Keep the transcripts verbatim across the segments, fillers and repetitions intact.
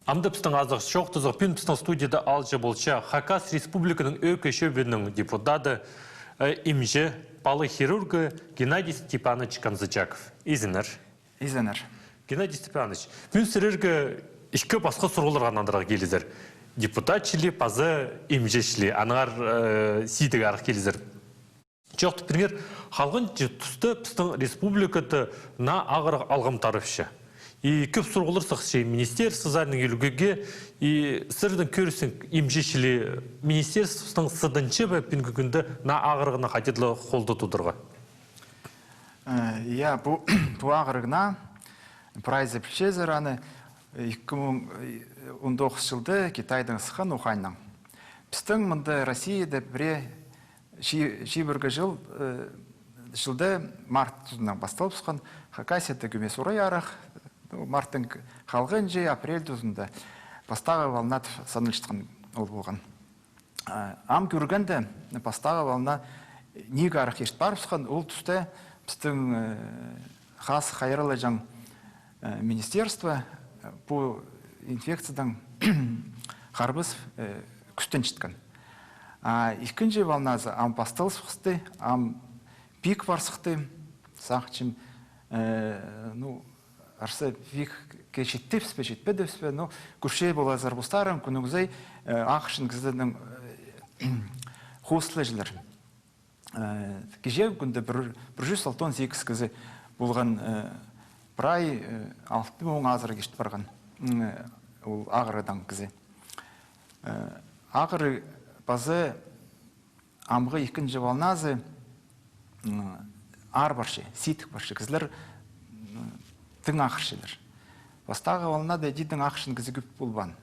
Амды пістің азығ чоохтазығ, пӱӱн пістің студияда аалҷы полча Хакас Республиканың Ӧӧкі Чӧбінің депутады, э, имҷі, палығ хирургы Геннадий Степанович Канзычаков. Изеннер. Изеннер. Геннадий Степанович, пӱӱн сірерге ікі пасха сурығларға нандырарға килізер. Депутат чіли паза имҷі чіли, аннаңар, э, сидік арах килізер. Чоохтап пиріңер, халғанҷы туста пістің республикада наа ағырығ алғым тарапча. И кӧп сурығлар сыхча министерство, саринаң ӱлгӱге, и сірернің кӧрісінең, имҷі чіли, министерствоның сыдынча ба пӱӱнгі кӱнде наа ағырығны хайди даа холда тударға? Э, я, пу, пу ағырығ наа, прайзы пілчезер аны, ікі муң он тоғызынҷы чылда Китайдаң сыххан, Уханьнаң. Пістің мында Россияда пірее чи-, чибіргі чыл, э, чылда март тузыннаң пасталыбысхан, Хакасияда кӧмес орай арах, ну, марттың халғанҷы, апрель тузында пастағы волна тіп саналчатхан ол полған. Э, ам кӧргенде, пастағы волна ниик арах ирт парыбысхан, ол туста пістің, э, хас хайраллаҷаң, э, министерство, э, пу инфекциядаң харбас, э, кӱстенчеткен. А ікінҷі волназы ам пасталыбысты, ам пик парыбысты, сағынчам, э, ну, арса пикке читпеспе, читпеспе, но кӱрче поларзар постарың, кӱннің сай, э, ағырчаң кізілернің, э, хостылаҷылар. Э, кичегі кӱнде пір, пір чӱс алтон сигіс кізі полған, э, прай, э, алты муң азыра ирт парған, м, э, ол ағырығдаң кізі. Э, ағырығ паза амғы ікінҷі волназы, м, аар парча, сидік парча, кізілер, м, тың ағырчалар. Пастағы волнада тиң ағырчаң кізі кӧп полбаан.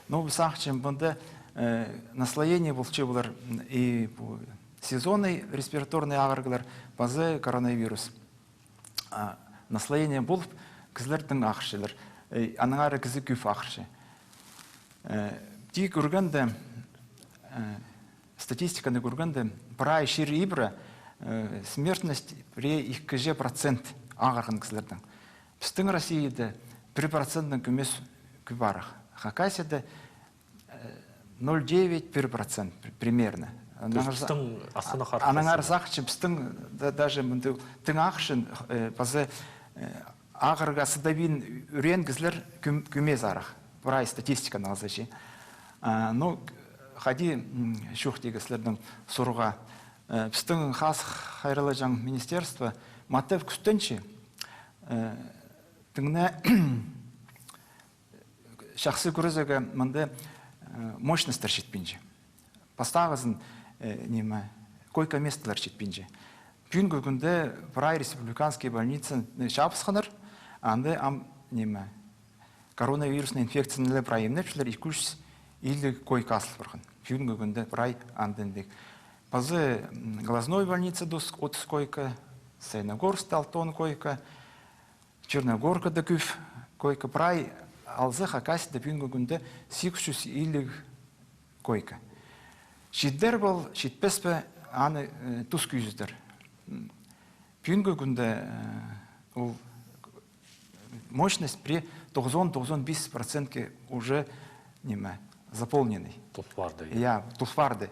Но пу сағынчам, мында, э, наслоение полча полар, м, и пу сезонный респираторный ағырығлар, паза коронавирус. А, наслоение полып, кізілер тың ағырчалар. Э, аннаңар кізі кӧп ағырча. Э, тик кӧргенде, э, статистиканы кӧргенде, прай чир ибіре, э, смертность пірее ікіҷе процент ағырған кізілернің. Пістің Россияда пір проценттең кӧмес кӧп арах. Хакасияда, э, ноль девять, пір процент при-, примерно. То есть пістің астына харах. Аннаңар сағынчам, пістің да-, даже мында тың ағырчаң, э, паза, э, ағырығға сыдабин ӱреен кізілер кӧм-, кӧмес арах. Прай статистиканы алза чи. А, ну, хайди, м, чоохтирға сірернің сурығға. Э, пістің хас хайраллаҷаң министерство матап кӱстенче, э, тың на чахсы кӧрзеге, мында, э, мощностьтар читпинче. Пастағызын, э, ниме, койка месталар читпинче. Пӱӱнгі кӱнде прай республиканский больницаны чабысханнар, анда ам, ниме, коронавирусный инфекцияны ла прай имнепчелер, ікі чӱс илиг койка азыл парған. Пӱӱнгі кӱнде прай анда андағ. Паза, м, глазной больницада отыс койка, Саяногорскта алтон койка, Черногоркада кӧп койка, прай алза Хакасияда пӱӱнгі кӱнде сигіс чӱс илиг койка. Читер бе ол, читпес пе, аны, э, тус кӧзідер. М, пӱӱнгі кӱнде, э, ол мощность пірее тоғызон, тоғызон пис процентке уже, ниме, заполненный. Тол парды, я. Я, тол парды.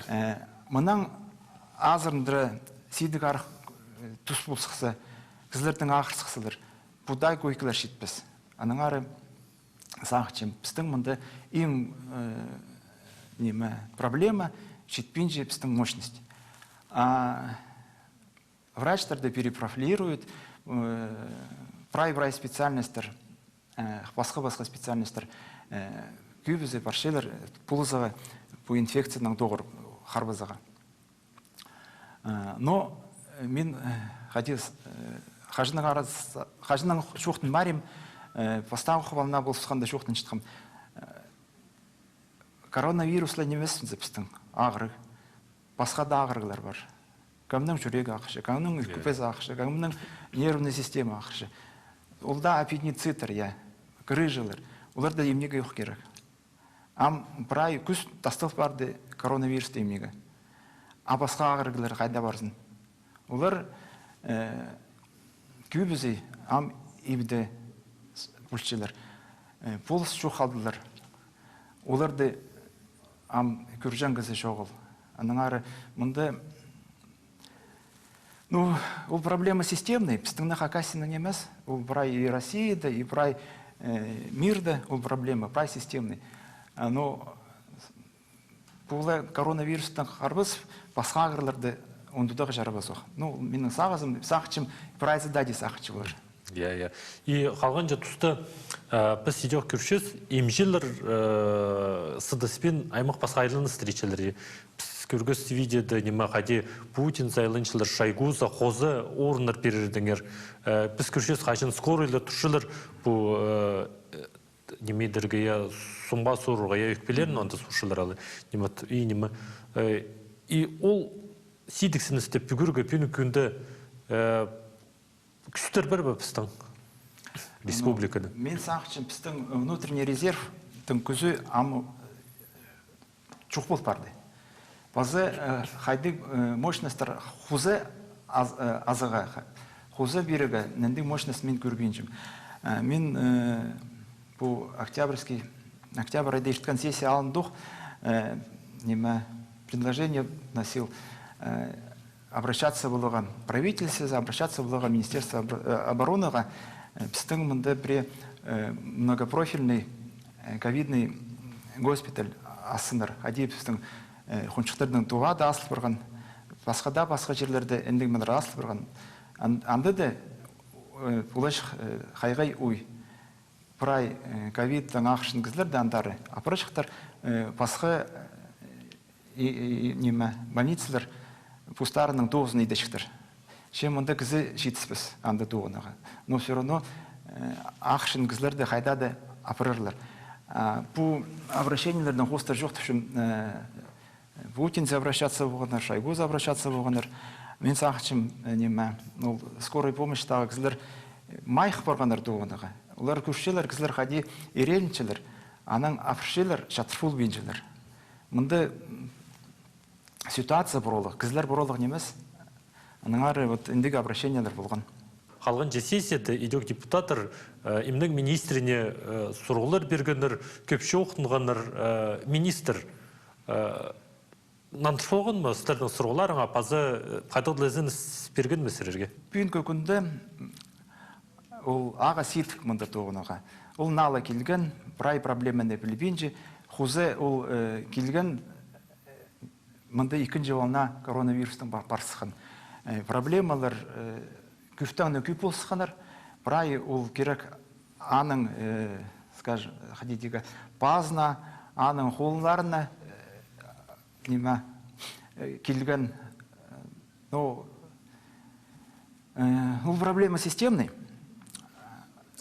Э, мынаң азырындыра сидік арах, э, тус пол сыхса, кізілернің ағыр сыхсалар, пу даа койкалар читпес. Аннаңар сағынчам, пістің мында иң, э, ниме, проблема, читпинче пістің мощность. А врачтарды перепрофилируют, э, прай-прай специальностьтар, э, пасха-пасха специальностьтар, э, кӧбізі парчалар, э, полызарға пу инфекциянаң тоғыр харбазарға. Э, но, э, мин, э, хайди, э, хаҷаннаң арас-, хаҷаннаң чоохтанмарим, э, пастағы волна полысханда чоохтанчатхам. Э, коронавирус ла нимес пістің ағырығ. Пасха даа ағырығлар пар. Кемнің чӱрегі ағырча, кемнің ӱлкӱ пезі ағырча, кемнің нервный система ағырча. Ол даа аппендициттер, я, грыжалар. Оларны имнирге ох кирек. Ам прай кӱс тастал парды коронавирусты имнирге. А пасха ағырығлар хайда парзын? Олар, э, кӧбізі ам ибде с-, полчалар. Э, полыс чох халдылар. Оларды ам кӧрҷең кізі чоғыл. Аннаңар мында, ну, ол проблема системный, пістің Хакасияның нимес, ол прай и Россияда, и прай, э, мирде ол проблема, прай системный. А, ну, пулай коронавирустаң харбас, пасха ағырларда ондудағ чарабас ох. Ну, минің сағызым, сағынчам, прайзы даа даа сағынча полар. Я, я. И халғанҷы туста, э, піс идӧк кӧрчебіс, имҷілер, э, сыдаспин аймах-пасха айланыстыр итчелер. Піс кӧргебіс видеода, ниме, хайди Путин сайланчалар, Шойгуза, хоза орыннар пирердеңер. Э, піс кӧрчебіс, хаҷан скорыйлар турчалар, пу, э, ниме идерге, я, сомға сурарға, я, ӧкпелерін анда сурчалар ала. Ниме, и ниме. Э, и ол сидіксіністі пӱгӱрге пӱӱнгі кӱнде, э, кӱстер пар ба пістің республикада? Ну, мин сағынчам, пістің внутренний резервтің кӱзі ам чох пол парды. Паза, э, хайдағ, э, мощностьтар хоза аз-, э, азыға, ха-, хоза пирерге, андағ мощность мин кӧрбинчем. Э, мин, э, пу октябрьский, октябрь айда ирткен сессия алнында ох, э, ниме, предложение вносил, э, обращаться поларға правительствозар, обращаться поларға Министерство обр-, э, оборонаға, э, пістің мында пірее, э, многопрофильный, э, ковидный госпиталь ассыннар. Хайди пістің, э, хонҷыхтарның Тувада азыл парған, пасха даа пасха чирлерде андағ нимелер азыл парған. Ан-, анда даа, э, поларҷых, э, хайғай ой. Прай, э, ковидтаң ағырчатхан кізілерні андар апарҷыхтар, э, пасха, э, и, и, и, ниме, больницалар постарының тоғызын идерҷіктер. Че мында кізі читіспес анда тоғынарға. Но всё равно, э, ағырчатхан кізілерні хайда даа апарарлар. А пу обращениелердең хоостыра чоохтапчам, э, Путинзар обращаться полғаннар, Шойгузар обращаться полғаннар. Мин сағынчам, э, ниме, ол скорый помощьтағы кізілер, э, майых парғаннар тоғынарға. Олар кӧрчелер, кізілер хайди иреенчелер, анаң апарчалар, чатыр полбинчалар. Мында, м, ситуация пыролығ, кізілер пыролығ нимес. Аннаңар вот андағ обращениелер полған. Халғанҷы сессияда идӧк депутаттар, э, имнің министріне, э, сурығлар пиргеннер, кӧп чоохтанғаннар, э, министр, э, нандыр полған ма сірернің сурығларыңа, паза, э, хайдағ-да ізеніс пирген ме сірерге? Пӱӱнгі кӱнде ол ағаа сидік мында тоғынарға. Ол наа ла килген, прай проблеманы пілбинче, хоза ол, э, килген, э, мында ікінҷі волна коронавирустың па-, пар сыххан. Э, проблемалар, э, кӧптең не кӧп пол сыхханнар, прай ол кирек аның, э, скажем, хайди тирге, пазына, аның холларына, э, ниме, э, килген, э, ну, э, ол проблема системный.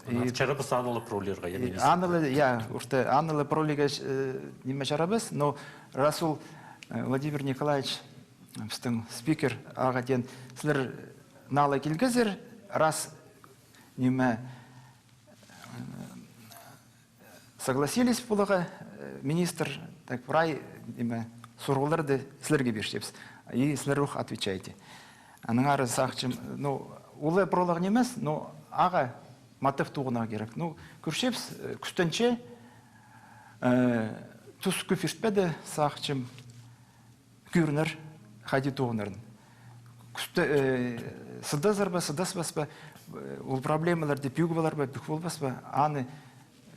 И чарабас аны ла пыролирға, я, и министр. Аны ла, я, орта, аны ла пыролирға, э, ниме, чарабас, но раз ол, э, Владимир Николаевич, пістің спикер, ағаа теен, сірер наа ла килгезер, раз, ниме, э, согласились поларға, э, министр, так, прай, ниме, сурығларды сірерге пирчебіс. И сірер ох отвечайте. Аннаңар сағынчам, ну, улуғ пыролығ нимес, но ағаа матап тоғынарға кирек. Ну, кӧрчебіс, э, кӱстенче, э, тус кӧп иртпеде, сағынчам, кӧрінер, хайди тоғынарын. Кӱсте, э, сыдазар ба, сыдаспас па, э, ол проблемаларны пӱӱл полар ба, пӱӱл полбас па, аны,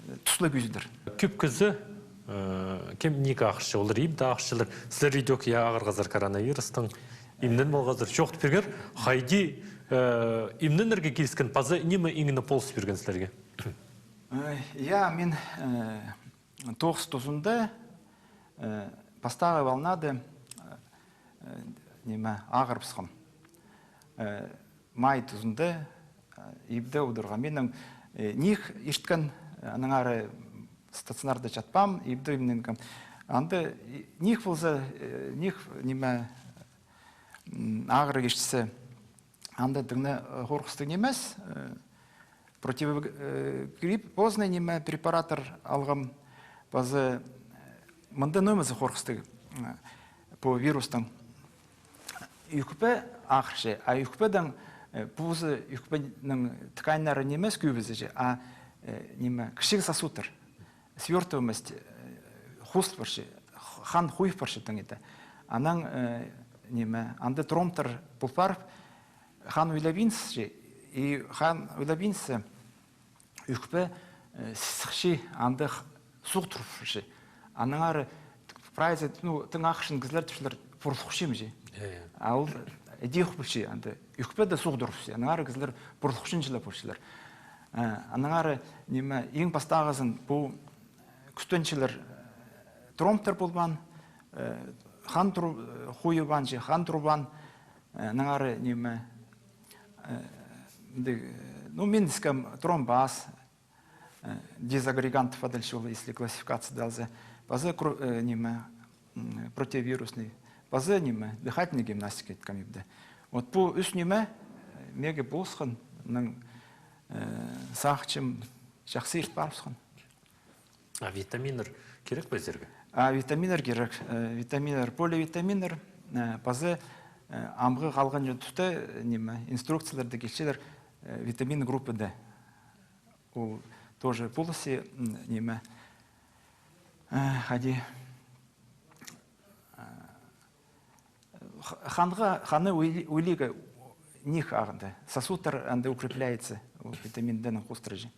э, тус ла кӧзідер. Кӧп кізі, э, кем ниме ағырча, олар имде ағырчалар, сірер идӧк, я, ағырғазар коронавирустаң, имнен полғазар, чоохтап пиргер, хайди, э, имненерге киліскен, паза ниме иң не полыс пирген сірерге? Э, я, мин, э, тоғыс тузында, э, пастағы волнада, э, ниме, ағырыбысхам. Э, май тузында, э, ибде одырғам. Минің, э, ниик ирткен, э, аннаңар стационарда чатпаам, ибде имненгем. Анда, и, ниик полза, э, ниик, ниме, м, ағырығ иртсе, анда тың на, э, хорғыстығ нимес, э, противогриппозный ниме препараттар алғам, паза, э, мында ноо ниме за хорғыстығ, э, пу вирустаң. Ӧкпе ағырча, а ӧкпедең, э, позы ӧкпенің тканьнары нимес кӧбізі, а э, ниме, кічіг сосудтар, свертываемость, э, хозыл парча, х-, хан хуйып парча тың иді. Анаң, э, ниме, анда тромбтар пол парып, хан уйлабинча, и хан уйлабинча, ӧкпе, э, сыхча, андағ суғ турча. Аннаңар прайзы, ну, тың ахчан кізілер тіпчелер пурлухчам чи. Иә, иә. А ол идӧк полча, анда ӧкпе дее суғ турча. Аннаңар кізілер пурлухчанҷылар полчалар. Э, аннаңар, ниме, иң пастағызын пу кӱстенҷілер, э, тромбтар полбаан, э, хан тур-, э, хуйыбаан чи, хан турбаан, э, аннаңар, ниме, э, мындағ, э, ну, мин искем тромбаз, э, дезагрегант тіп адалча ол, если классификацияда алза. Паза кру-, э, ниме, м, противовирусный. Паза ниме, дыхательный гимнастика иткем ибде. Вот пу ӱс ниме, э, меге полысхан, мының, э, сағынчам, чахсы ирт парыбысхан. А витаминнер кирек пе сірерге? А витаминнер кирек. Э, витаминнер, поливитаминнер, э, паза, э, амғы халғанҷы туста, э, ниме, инструкцияларда килчелер, э, витамин группа Д. Ол тоже полысча, м, ниме, э, хайди, э, х-, ханға, ханны уйли-, уйлиға ниик ағында. Сосудтар анда укрепляется, ол витамин Д-нің хоостыра чи.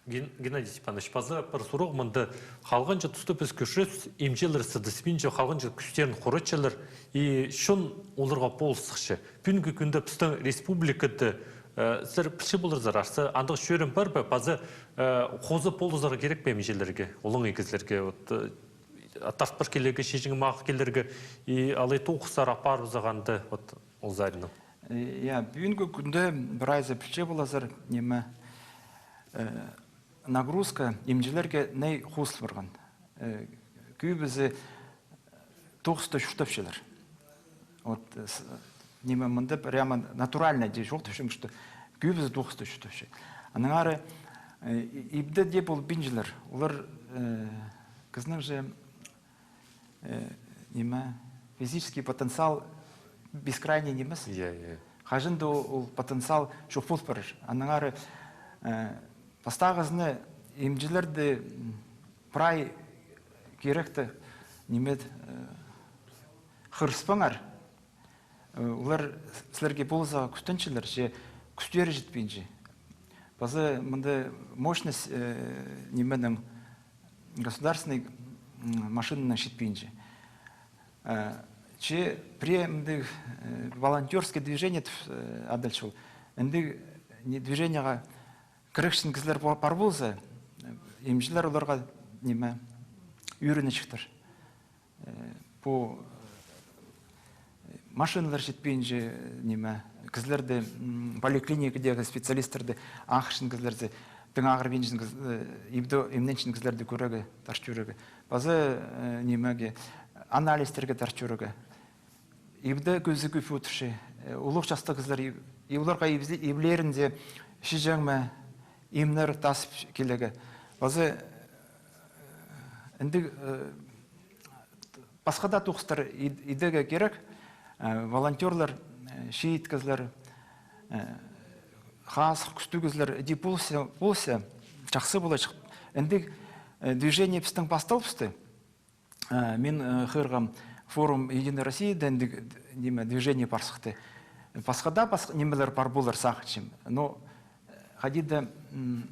Ген-, Геннадий Степанович, паза пір сурығ мында. Халғанҷы туста піс кӧрчебіс, имҷілер сыдыспинча, халғанҷы кӱстерін хуратчалар, и чон оларға полыс сыхча. Пӱӱнгі кӱнде пістің республикада, э, сірер пілче поларзар, арса, андағ чӧрім пар ба, паза, э, хоза полызарға кирек пе имҷілерге, олаңай кізілерге, вот, э, тартпар килерге, чиҷең мағаа килерге, и алай тоғыстар апарыбызарға анда, вот, ол саринаң. Э, я, пӱӱнгі кӱнде прайзы пілче поларзар, ниме, э, нагрузка имҷілерге ней хозыл парған. Э, кӧбізі тоғыста чуртапчалар. Вот, э, с-, ниме, мында прямо натурально дее чоохтапчам, что кӧбізі тоғыста чуртапча. Аннаңар, э, и-, ибде дее полбинчалар. Олар, э, кізінің же, э, ниме, физический потенциал бескрайний нимес. Я, я. Хаҷан даа ол, ол потенциал чох пол парар. Аннаңар, э, пастағызын имҷілерді, м, прай киректі ниме, э, хырыспаңар. Э, олар сірерге полызарға кӱстенчелер, че кӱстері читпинче. Паза мында мощность, э, нименің, государственный, м, машинаның читпинче. Э, че пірее мындағ, э, волонтёрский движение тіп, э, адалча ол. Андағ, не, движениеға кірекчең кізілер па-, пар полза, э, имҷілер оларға, ниме, ӱгренчектер. Э, пу, э, машиналар читпинче, ниме, кізілерді, м, поликлиникадегі специалистерді, ағырчаң кізілерді, тың ағырбинчаң кіз-, э, ибде имненчең кізілерді кӧрерге, тартып чӧрерге. Паза, э, нимеге, анализтерге тартып чӧрерге. Ибде кӧзігі пӱдірче, э, улуғ частығ кізілер иб-, и оларға ибзе-, иблерінде чиҷең ме, имнер тасып килерге. Паза, э, андағ, э, пасха даа тоғыстар ид-, идерге кирек. Э, волонтёрлар, э, чиит кізілер, э, хазых, кӱстіг кізілер, иди полза, полза, чахсы поларҷых. Андағ, э, движение пістің пасталыбысты. Э, мин, э, хығырғам, форум «Единой России» дее андағ, ниме, движение пар сыхты. Пасха даа, пасха нимелер пар полар сағынчам. Но, э, хайди даа, м,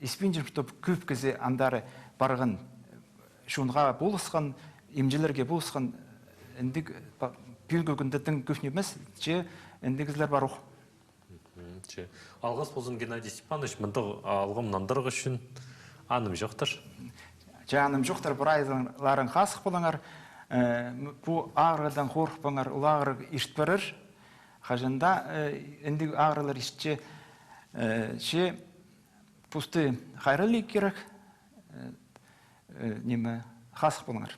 испинчем, чтоб кӧп кізі андар парған, чонға полысхан, имҷілерге полысхан, андағ па-, пӱӱнгі кӱнде тың кӧп нимес, че андағ кізілер пар ох. Мгм, че. Алғыс ползын, Геннадий Степанович, мындағ алғым нандырығ ӱчӱн. Аным чоохтар. Че, аным чоохтар, прайзыларың хазых полыңар. Э, м, пу ағырығдаң хорыхпаңар, ол ағырығ ирт парар. Хаҷан даа, э, андағ ағырығлар иртче, э, че пусты хайраллирға кирек, э, э, ниме, хазых полыңар.